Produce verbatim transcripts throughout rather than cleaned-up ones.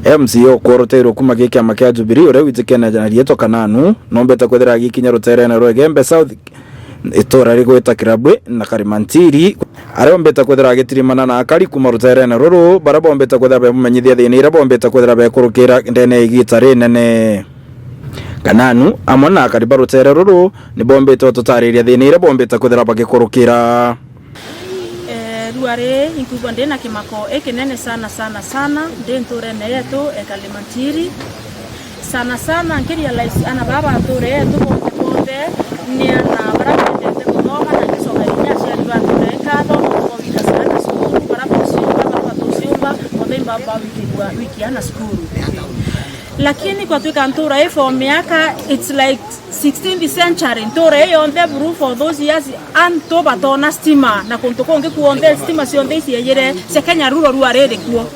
M C A ukworoteirwe kuma gi kiama kia Jubilee, uria witikene na riitwa Kananu, nombete kwithira agikinya ruteerene rwa Igembe South, itura rigwita Kirabwi na Karimantiri, aria ombite kwithira agitirimana na akari kuma ruteerene ruru, baria bombite kwithira bemumenyithia thiina iria bombite kwithira bekurukira ndene ya igiita rinene. Kananu, amwe na akari ba ruteere ruru, ni bombite ututariria thiina iria bombite kwithira bagikurukira. Eh, rua ri, inkwigua ndi na kimako ikinene sana, sana, sana, ndi nturene yetu e Kalimantiri. Sana, sana, nkirealize ana baba nture yetu bonthe, bonthe, ni ana bara bendete kuthoma, na ngicokeria inya aciari ba nture nkatho, nontu bwa wika ciana cukuru, bara bociumba, bara batuciumba, bonthe imbamba wikirua, wikia ana cukuru. Lakini kwatwika ntura i for miaka, it's like sixteenth century, ntura ii yonthe buru for those years, antu batona stima, na kuntu kungi kuonthe stima cionthe iciejire cia Kenya Rural rua riri kuo.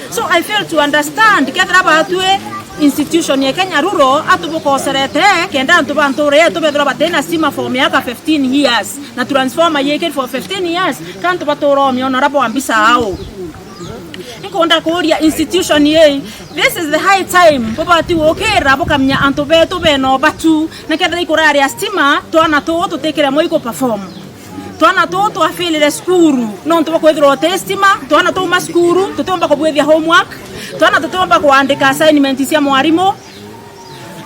So I fail to understand, kethira batwi institution ya Kenya Rural atubukocerete, kenda antu ba ntura yetu bethirwa batina stima for miaka fifteen years, na transformer yikiri for fifteen years, ka antu batura omiona ura bwa mbisa au. Inkunda kuuria institution ii, this is the high time, bubati gukira bukamenya antu betu bena ubatu, na kethira ikuraria stima, twana tuu tutikire moi ku perform. Twana tuu twafilire cukuru, nontu bwa kwithirwa uti stima, twana tuuma cukuru, tutiumba kubwithia homework, twana tutiumba kuandika assignment cia mwarimu,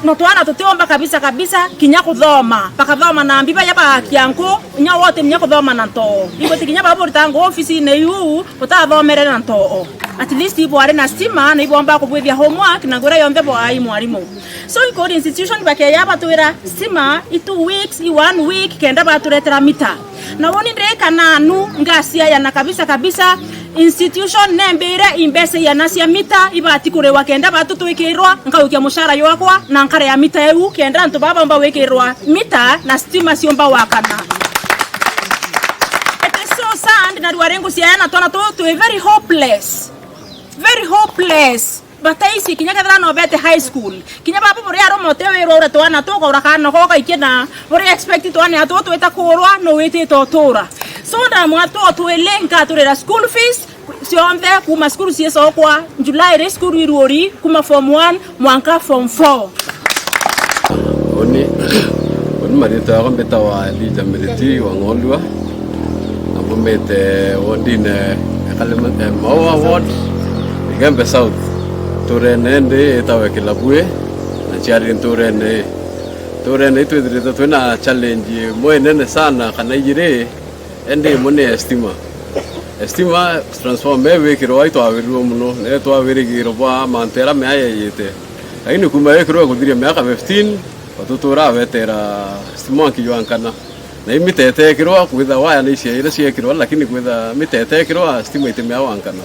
no twana tutiumba kabisa kabisa kinya kuthoma. Bakathoma na mbi baja bagakia nku, inya wote kinya kuthoma na ntoo. Igwiti kinya baba burita ngu ofisine iu, utathomere na ntoo. At least ibwari na stima, na ibomba kubwithia homework, na nguria yonthe bwaai mwarimu. So, ikuri institution bakeya batwira stima i two weeks, i one week, kenda baturetera mita. Na woni ndi Kananu, ngasiayana kabisa kabisa, institution nembire imbeca iana cia mita ibati kuriwa kenda batu twikirwa, nkaukia mucara jwakwa, na nkaria mita iu, kenda antu baba baumba gwikirwa mita na stima ciumba wakana. It is so sad, na rua ringu ciayana twana tu twi very hopeless. Very hopeless. Bataici kinya kethira no bete high school. Kinya baba buria aroma uti wirwa uria twana tukaura kana ko gaikia na buria expect twana atu twita kurwa no witite utura. So ndamwa tu twili nkaturira school fees cionthe kuma school ciecokwa July ri school iruori kuma form one mwanka form four. Uni, uni maritwa yakwa mbitawa Elijah Miriti wa Ng'olua, na mbumite wodine ya Kalema-, eh, Maua Ward, Igembe South. Nturene ndi itawe Kilabue, na ciari nturene ii. Nturene ii twithirite twina challenge imwe inene sana kana ijiri, indi imwe ni ya stima. Stima transformer iwikirwa itwawirirwe muno, na itwawirigirwo bwa mantu jaria mea yeyite. Lakini kuma yekirwe kuthiria miaka fifteen, batutura wetera stima nki jwankana. Na imitete ekirwa kwitha waya ni cia iria ciekirwa, lakini kwitha mitete ekirwa stima itimea wankana.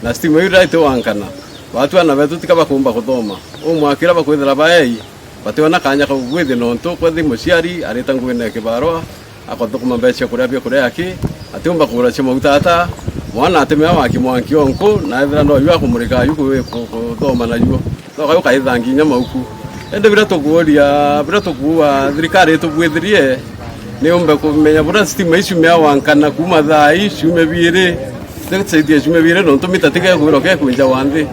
Na stima iu riria itiwankana, batu ana betu tika bakumba kuthoma. Umwaka iria bakwithira baei, bationa kanya ka gwithia nontu kwethi muciari arita nguine ya kibarua, akathukuma mbeca cia kuria biakuria aki, atiumba kugura cia mauta ata, mwana atimea waki mwanki onku, na ethira no yu akumurika yu ku-, ku-, kuthoma na yu. No kau kaithangi inya mauku. Indi biria tukuuria, biria tukuua thirikari itubwithirie, niumbe kumenya buria stima ici ciumea wankana kuma thaa ii ciumia biiri, ticaitie ciumia biiri, nontu mita tigekwirwa kekwinja wa nthi.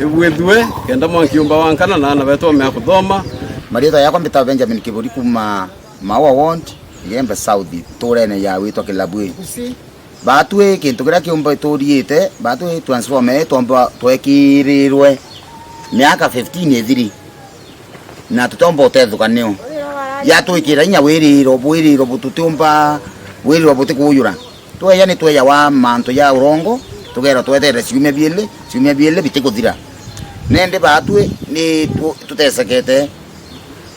Ibwithue, kenda mwanki umba wankana na ana betu bamea kuthoma. Mariitwa yakwa mbitawa Benjamin Kiburi kuma Maua Ward, Igembe South, nturene ya witwa Kilabwi. Batwi kintu kiria kiumba ituriite, batwi transformer ii twomba twekirirwe miaka fifteen ithiri, na tutomba utethuka nio. Yatwikira inya wiriro, bwiriro bu-, tutiumba, wiriro butikuujura. Tweja ni tweja wa mantu ja urongo, tugeerwa twetere ciumia biili, ciumia biili bitikuthira. Nindi batwi ni tu-, tutesekete,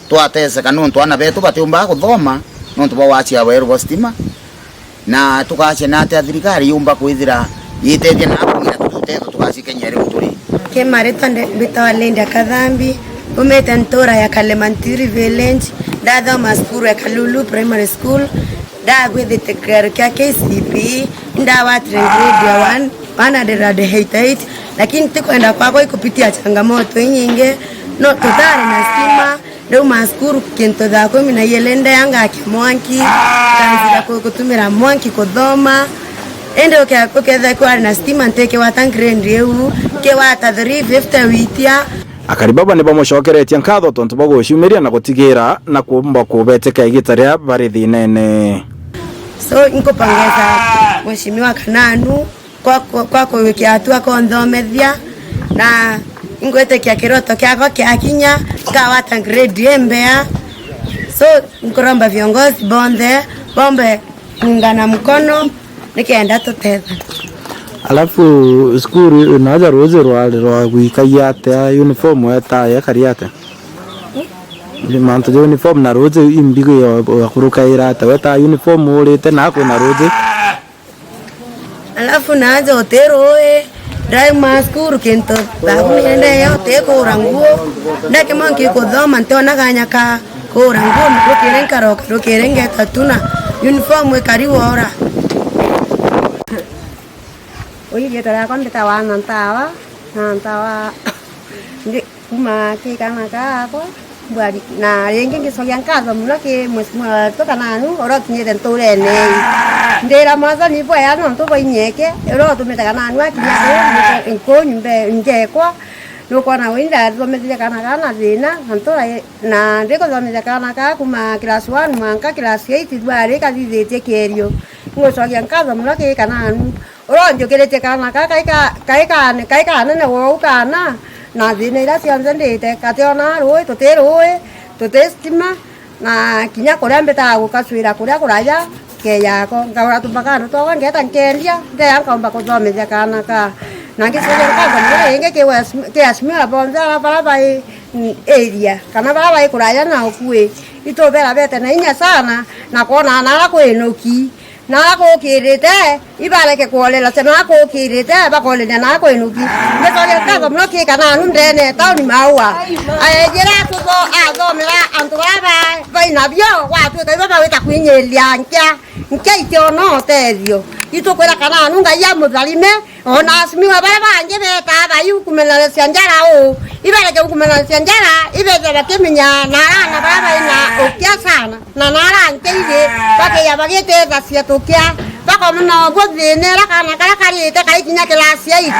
twateseka nontu ana betu batiumbaga kuthoma nontu bwa wacia weru bwa stima, na tugacia na atia thirikari yumba kwithira yitethia na kugira tutetho tugacikenya riu turi. Ki maritwa nde-, mbitawa Linda Kathambi, umite ntura ya Kalemantiri Village, ndathoma cukuru ya Kalulu Primary School, ndagwithite kiraro kia K C P E, ndawatire grade ya one, one hundred and eighty-eight, lakini tikwenda kwakwa ikupitia changamoto inyingi, no tutari na stima, ndauma cukuru kintu thaa kumi na iili ndeya ngakia mwanki, nganjira ku-, kutumira mwanki kuthoma, Indi uke-, ukethira kwari na stima ntikigwata grade iu, kigwata three fifty witia. Akari baba ni bamucokeretie nkatho tontu bwa guciumiria na gutigira na kuumba kubeteka igita riria bari thinene. So, inkupongeza Mheshimiwa Kananu kwa, kwa, kwa kuwikia hatua kunthomethia, na ingwitikia kiroto kiakwa kiakinya, nkagwata grade imbea. So, nkuromba viongozi bonthe bombe kuungana mkono nikenda tutethane. Alafu, cukuru naja ruuji rwari rwa gwikagia atia, uniform wetae ekari atia? Mantu ja uniform na ruuji imbigo ya, ya kurukaira atia? Wetae uniform urite na kwina ruuji. Alafu naja uti ruui, ndauma cukuru kintu thaa kumi na ende uti kuura nguo. Ndakimwa nkikuthoma, ntiona kanya ka kuura nguo, rukiri nkaroka, rukiri ngeta tu na uniform ikari wora. Ui, riitwa riakwa mbitawa Anna Ntawa, na Ntawa ndi, kuma ki kana kaakwa, mbwari, na ringi ngicokia nkatho mono ki Mheshimiwa wetu Kananu, uria ukinyite nturene ii. Ndira Mwathani bwea nontu bwa inya eke, uria utumite Kananu akinya kuu, kuu nyumba, nja ekwa, nukwona ui ndathomithie kana kaa na thina, na ntura, na ndikuthomithia kana kaa kuma class one mwanka class eight, bwari kathithitie kierio. Ngucokia nkatho mono ki Kananu. Uria unjukiritie kaana kaa kai ka-, kai kaane-, kai kanene wou kaana, na thina iria cionthe ndite, kationa ruui, tuti ruui, tuti stima, na kinya kuria mbitaga gukacwira kuria kuraya, keyako, nkagura tumbakano twakwa, ngeeta nkendia, ndeya nkaumba kuthomithia kaana kaa. Na ngicokia nkatho mono ringi ki wes-, ki Mheshimiwa bonthe ara baria bai, mm, area, kana baria bai kuraya na ukui. Itubera bete na inya sana, na kwona nara kwinuki. Na ara gukirite, ibareke kworera cia na ara gukirite, bakoreria na ara kwinuki. Ngicokia nkatho mono ki Kananu ndene tauni Maua. Aejire atutho-, athomera antu baria ba-, bai nabio, gwatuika ibo bagwita kwinyiria nkia, nkia itiona utethio. Itukwira Kananu Ngai amutharime, ona Mheshimiwa baria bangi betaa thai kumenya cia njara uu, ibareke kumenya cia njara, ibethira bakimenya na arana baria bai na ukia sana. Na nara nkeire, bakeya bagitethia tukia, bakomenya uguo thina ira kana karia karite kari kinya class eight,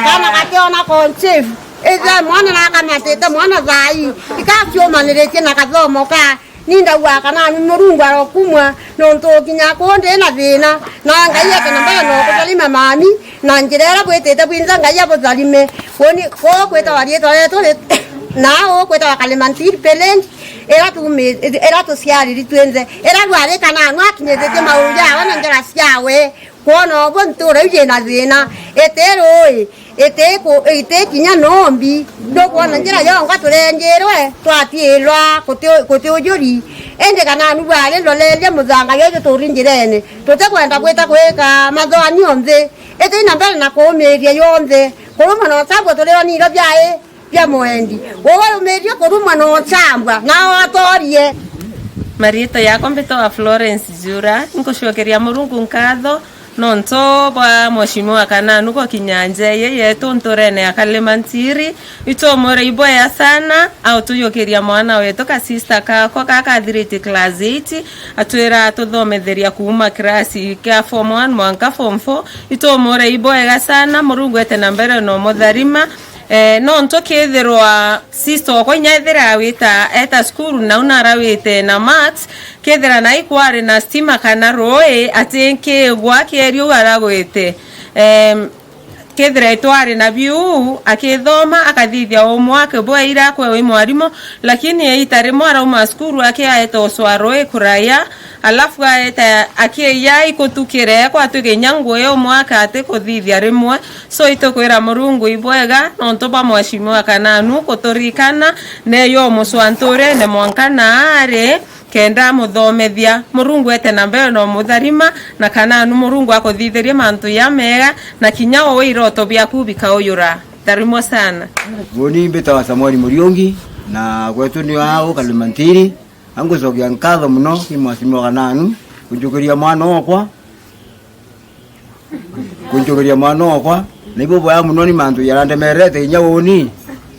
kana gationa conceive. Ithe mwana na akamatite mwana thai, ikaciumaniritie na kathomo ka, ni ndauga kana ni Murungu arokumwa, nontu kinya kuu ndi na thina, na Ngai ete na mbere no kutharima mami, na njira ira bwitite bwinthe Ngai abutharime. Kuni, kuu kwitawa riitwa rietu ri-, na uu kwitawa Kalimantin Village, ira tumi-, ira tuciariri twinthe, ira rwari Kananu akinyithitie mauu jawe na njara ciawe, kwona uguo ntura iu yina thina, iti ruui, iti ku-, iti kinya nombi, nukwona njira yonka turengirwe, twatiirwa kuti, kuti ujuri, indi Kananu bwari ndoreria muthanga juju turi njirene, tutikwenda gwita gwika mathoani onthe, iti na mbere na kuumiria yonthe, kurumwa na ucambua turio niro biai bia mwendi. Uwe umirie kurumwa na ucambwa, na otorie. Mariitwa yakwa mbitawa Florence Jura, inkucokeria Murungu nkatho nontu bwa Mheshimiwa Kananu gukinya nja ii yetu nturene ya Kalemantiri. Itumwira ibwea sana, autuyukiria mwana wetu, ka sister kakwa kakathirite class eight, atwira atuthometheria kuuma class kia form one mwanka form four. Itumwira ibwega sana, Murungu ete na mbere na umutharima. Eh, nontu kethirwa sister okwa inya ethira awita eta cukuru, nau narawite na maths, kethira nai kwari na stima kana ruui, ati nkigwa kierio u aragwite. Em, kethira itwari na biu, akithoma, akathithia homework bwe ira akwe wi mwarimu, lakini iita rimwe arauma cukuru akiaeta ucwa ruui kuraya, alafu aeta akiiya ikutukire, kwatuika inya ngui umwe akati kuthithia rimwe. So itukwira Murungu ibwega nontu bwa Mheshimiwa Kananu kuturikana, neyo umucwa nturene mwanka naari, kenda amuthomethia. Murungu ete na mbere na umutharima, na Kananu Murungu akuthithirie mantu jamega, na kinya uu iroto biaku bikauyura. Tharimwa sana. Uuni mbitawa Samuel Muriungi, na gwetu ni au Kalimantiri. Angucokia nkatho mono ki Mheshimiwa Kananu kunjukiria mwana okwa, kunjukiria mwana okwa, na ibo bwega mono ni mantu jarandemerete inya uuni,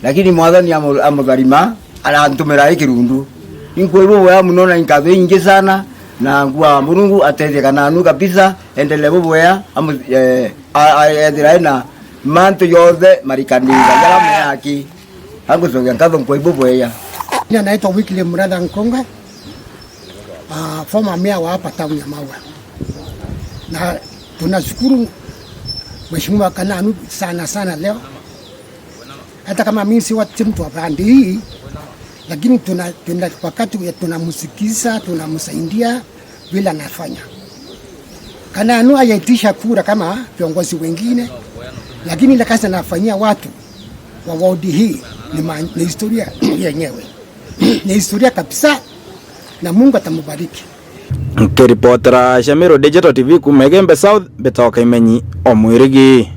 lakini Mwathani amu-, amutharima, arantumira i kirundu. Inkwirwo bwega mono na inkatho ingi sana, Na ngua Murungu atethie Kananu kabisa, endelee bubwea, amu-, eh, a-, a-, ethira ena mantu yonthe marikaninga, yara me aki. Angucokia nkatho nkwa ibubwea. Jina naitwa Wycliffe Muratha Nkonga, ah, former mayor wa hapa town ya Maua. Na tunashukuru Mheshimiwa Kananu sana sana leo. Hata kama mimi si wa, si mtu wa brand hii, lakini tuna, tuna, wakati ya tunamsikiza, tunamsaidia vile anafanya. Kananu hajaitisha kura kama viongozi wengine, lakini ile kazi anafanyia watu wa ward hii ni ma-, ni historia yenyewe. Ni historia kabisa, na Mungu atambariki. Nkiripotera Shamiro Digital T V kuuma Igembe South, mbitoka Imenyi Omwirigi.